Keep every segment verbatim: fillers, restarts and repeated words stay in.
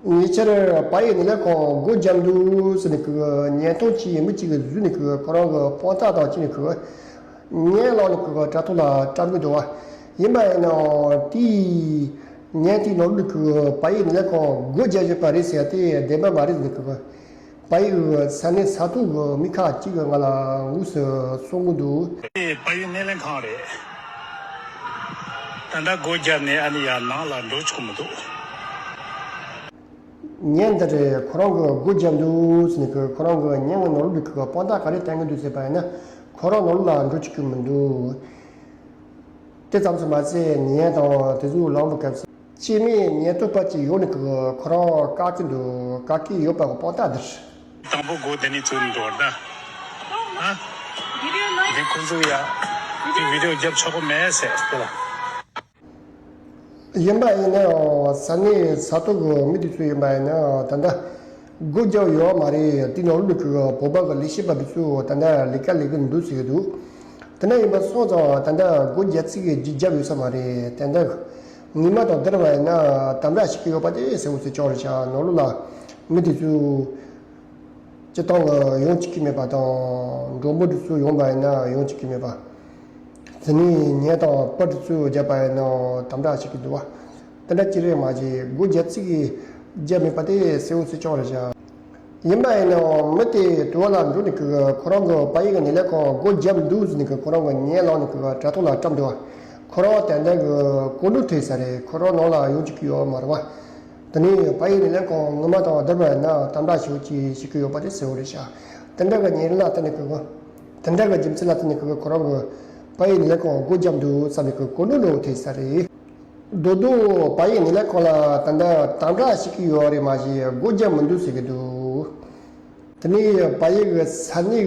ཉེ་ཆར་བལ་ཡུལ་ནད་ལས་ཁང་སྒོ་བརྒྱབ་འདུག་ཟེར་ནས་ཀྱི་བརྙན་ཐུང་ཅིག་མི་གཅིག་གིས་བཟོས་ནས་ཀྱི་ཁོ་རང་གི་དཔང་རྟགས་དང་བཅས་ནས་ཀྱི་བརྙན་བླངས་ནས་ཀྱི་དྲ་ཐོག་ལ་བཀྲམ་གྱི་འདུག་བ། ཡིན་པ་ཡིན་ནའང་དེའི་བརྙན་དེའི་ནང་ལོགས་ཀྱི་བལ་ཡུལ་ནད་ལས་ཁང་སྒོ་བརྒྱབ་བཞག་པ་རེད་ཟེར་ཡ་དེ་བདེན་པ་མ་རེད་ཟེར་ནས་ཀྱི་བལ་ཡུལ་ས་གནས་ས་ཐོག་གི་མི་ཁག་ཅིག་གིས་ང་ལ་དངོས་སུ་གསུང་གི་འདུག་དེ་བལ་ཡུལ་སྣེ་ལེན་ཁང་རེད། ད་ལྟ་སྒོ་བརྒྱབ་ནས་ཨ་ནི་ཡར་ནང་ལ་འགྲོ་ཆོག་གི་མི་འདུག་བརྙན་འདི་རེད། ཁོ་རང་གིས་སྒོ་བརྒྱབ་འདུག་ཟེར་ནས་ཀྱི་ཁོ་རང་གི་བརྙན་གྱི་ནང་ལོགས་ཀྱི་དཔང་རྟགས་ག་རེ་བསྟན་གྱི་འདུག་ཟེར་བ་ཡིན་ན། ཁོ་རང་ནང་ལོགས་ལ་འགྲོ་བཅུག་གི་མི་འདུག་དེ་ཙམ་དུ་མ་ཟད་བརྙན་དང་དེ་ཚོ་བླངས་པའི་སྐབས་སུ་སྐྱེས་དམན་ཉེན་རྟོག་པ་ཅིག་ཡོང་ནས་ཀྱི་ཁོ་རང་བཀག་གི་འདུག་བཀག་གི་ཡོད་པ་གི་དཔང་རྟགས་འདི་རེད། དང་པོ་སྒོ་འདི་ནས་ཚུར་འགྲོ་བར་ད། ཨ། འདི་ཁོ་ཚོ་ཡ། འདི་བི་ཌིའོ་རྒྱབ་ཆོག་གི་མེད་ཟེར་དེ་ལ། ཡིན་པ་ཡིན་ནའང་ས་གནས་ས་ཐོག་གི་མི་དེ་ཚོ་ཡིན་པ་ཡིན་ན་ད་ལྟ་སྒོ་བརྒྱབ་ཡོད་མ་རེད། དེ་ནང་ལོགས་ཀྱི་བོད་པ་གི་ལས་བྱེད་པ་དེ་ཚོ་ད་ལྟ་ལས་ཀ་ལས་ཀྱི་འདུག་ཟེར་གྱི་འདུག་དེ་འདྲ་ཡིན་པ་སོང་ཙང་ད་ལྟ་སྒོ་བརྒྱབ་ཚིག་གི་བརྒྱབ་ཡོད་ས་མ་རེད། ད་ལྟ་ངོ་མ་དང་བསྡུར་བ་ཡིན་ན་དམ་དྲག་བྱེད་ཀྱི་ཡོད་པ་དེ་གསལ་བོ་ཟེར་ཆོག་རེད་ཤག་ནང་ལོགས་ལ་མི་དེ་ཚོ། སྤྱི་བཏང་གི་ཡོང་བཅུག་གི་མེད་པ་དང་། མགྲོན་པོ་དེ་ཚོ་ཡོང་པ་ཡིན་ན་ཡོང་བཅུག་གི་མེད་པ། དེ་ནས་ཉལ་དང་སྤུར་དེ་ཚོ་བརྒྱབ་པ་ཡིན་ན་དམ་དྲག་བྱེད་ཀྱི་འདུག་བ། དེ་འདྲ་ཅི་རེད་མ་བྱེད། སྒོ་བརྒྱབ་ཚིག་གི་བརྒྱབ་མེད་པ་དེ་གསལ་བོ་ཟེར་ཆོག་རེད་ཤག་ཡིན་པ་ཡིན་ནའང་མི་དེ་དུ་བ་ལ་འགྲོ་ནས་ཀྱི་ཁོ་རང་གི་བལ་ཡུལ་གྱི་ནད་ལས་ཁང་སྒོ་བརྒྱབ་འདུག་ཟེར་ནས་ཀྱི་ཁོ་རང་གི་བརྙན་བླངས་ནས་ཀྱི་དྲ་ཐོག་ལ་བཀྲམ་འདུག་བ། ཁོ་རང་ཏན་ཏན་གྱི་གོ་ནོར་ཐེབས་ས་རེད། ཁོ་རང་ནང་ལ་ཡོང་བཅུག་གི་ཡོད་མ་རེད་བ། དེ་ནས་བལ་ཡུལ་ནད་ལས་ཁང་ངོ་མ་དང་བསྡུར་བ་ཡིན་ན་དམ་དྲག་ཞེ་པོ་ཅིག་བྱེད་ཀྱི་ཡོད་པ་དེ་གསལ་བོ་རེད་ཤག་དེ་འདྲ་གི་ཉེ་རིང་ལ་བརྟེན་ནས་ཀྱི་དེ་འདྲ་གི་རྒྱུ་མཚན་ལ་བརྟེན་ནས་ཀྱི་ཁོ་རང་གི་བལ་ཡུལ་ནད་ལས་ཁང་སྒོ་བརྒྱབ་འདུག་བསམ་ནས་ཀྱི་གོ་ནོར་འདྲ་བོ་ཐེབས་ས་རེད། རྡོ་རྡོ་བལ་ཡུལ་ནད་ལས་ཁང་ལ་ད་ལྟ་དམ་དྲག་བྱེད་ཀྱི་ཡོད་རེད་མ་གཞི་སྒོ་བརྒྱབ་མི་འདུག་ཟེར་གྱི་འདུག་དེ་ནས་བལ་ཡུལ་གྱི་ས་གནས་ཀྱི་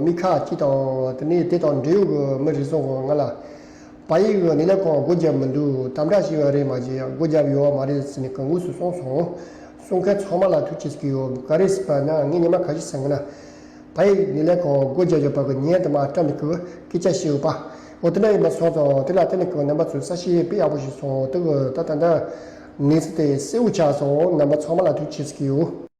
མི་ཁག་ཅིག་དང་དེ་ནས་དེ་དང་འབྲེལ་ཡོད་ཀྱི་མི་རེ་ཟུང་གིས་ང་ལ་བལ་ཡུལ་གྱི་ནད་ལས་ཁང་སྒོ་བརྒྱབ་མི་འདུག་དམ་དྲག་བྱས་པ་རེད་མ་གཞི་སྒོ་བརྒྱབ་ཡོད་པ་མ་རེད་ཟེར་ནས་ཀྱི་དངོས་སུ་གསུངས་སོང་། གསུང་མཁན་ཚང་མ་ལ་ཐུགས་རྗེ་ཆེ་ཟེར་གྱི་ཡོད། ག་རེ་ཟེར་བ་ན་ངས་ཉི་མ་ཁ་ཤས་ཟེར་གྱི་ན། བལ་ཡུལ་ནད་ལས་ཁང་སྒོ་བརྒྱབ་ཡོད་པ་གི་ཉེན་དུ་མ་བཀྲམ་ནས་ཀྱི་སྐད་ཆ་བཤད་ཡོད་པ། འོ་དེ་འདྲ་ཡིན་པ་སོང་ཙང་དེ་ལ་བརྟེན་ནས་ཀྱི་རྣམ་པ་ཚོས་གསལ་བཤད་དཔེ་ཡག་པོ་ཞིག་སོང་། དེ་གི་ད་ད་ལྟ་གནས་ཚུལ་དེ་གསལ་བོ་ཆགས་སོང་། རྣམ་པ་ཚང་མ་ལ་ཐུགས་རྗེ་ཆེ་ཟེར་གྱི་ཡོད།